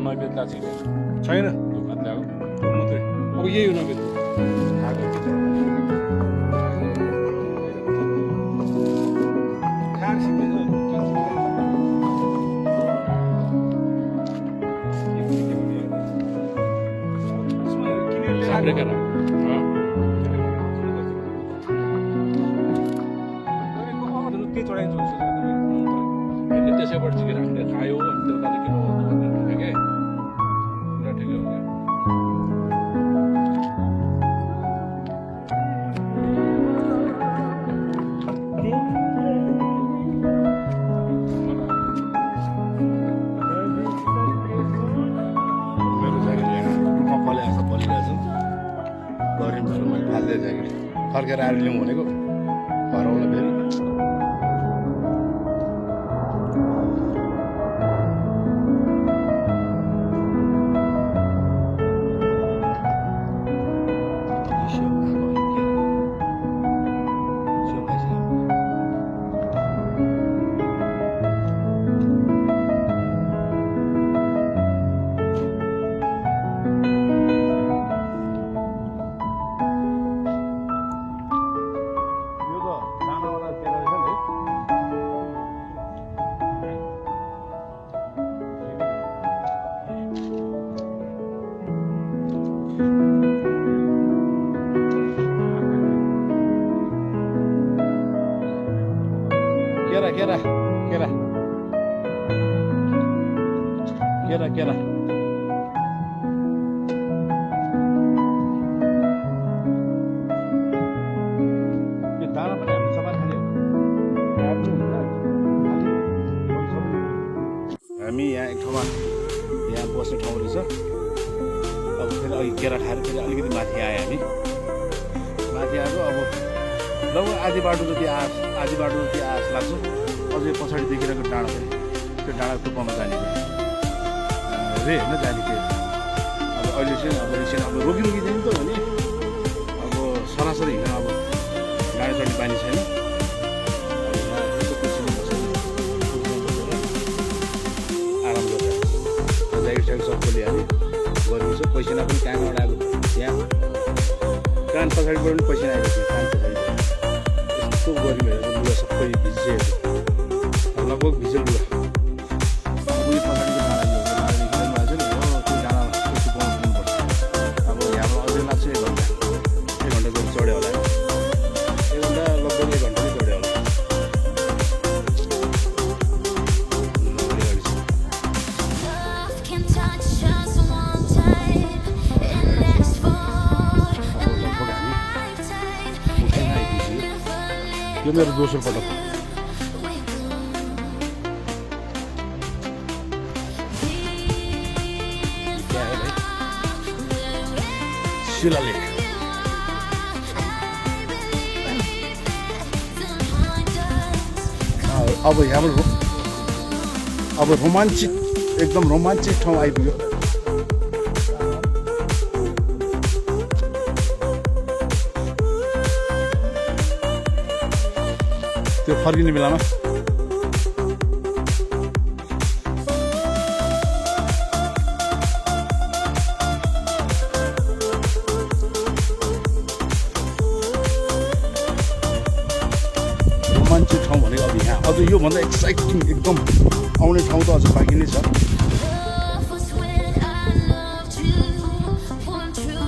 नैवेद्य छैन छैन ढुङ्गा ल्याएको मात्रै अब यही हो नभए साम्रे केरा के चढाइन्छ यसले त्यसैबाट चाहिँ राख्ने खायो अनि बेलुका किन भन्ने के पुरा ठिकै हो क्या मेरो ज्याकेट यहाँ कपाले आएको बलिरहेछ गरिबहरू मैले फाल्दै ज्याकेट फर्केर आएर लिउँ भनेको हराउन फेरि केरा यो दाना पनि हामी सबै खाने हामी यहाँ एक ठाउँमा यहाँ बस्ने ठाउँ रहेछ अब फेरि अघि केरा खाएर फेरि अलिकति माथि आयो हामी माथि आएको अब लगभग आधी बाटो जति आस लाग्छ अझै पछाडि देखिरहेको डाँडा पनि त्यो डाँडा टुप्पामा जाने रे होइन जाने थियो अब अहिले चाहिँ अब रिसेन्ट अब रोकी जाने त हो नि अब सरासरी हिँड्न अब गाडी चढ्ने बानी छैन आराम गरेर ज्याकेट सब खोलिहाल्यो गरिन्छ पैसा पनि कानबाट आएको यहाँ कान पछाडिबाट पनि पैसा आएको थियो कान पछाडि यस्तो गरिब हेरेर लुगा सबै भिजिसकेको लगभग भिजेल लुगा उयो पछाडिको यो मेरो दोस्रो पटक शिलालेख अब यहाँबाट अब रोमाञ्चित एकदम रोमाञ्चित ठाउँ आइपुग्यो त्यो फर्किने बेलामा रोमाञ्चित ठाउँ भनेको अब यहाँ अझ योभन्दा एक्साइटिङ एकदम आउने ठाउँ त अझ बाँकी नै छ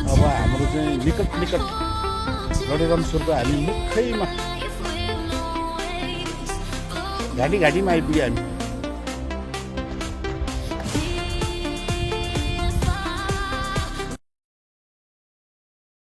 अब हाम्रो चाहिँ निकट गढेरामस्वरको हामी मुखैमा घाँटीमा आइपुग्यो हामी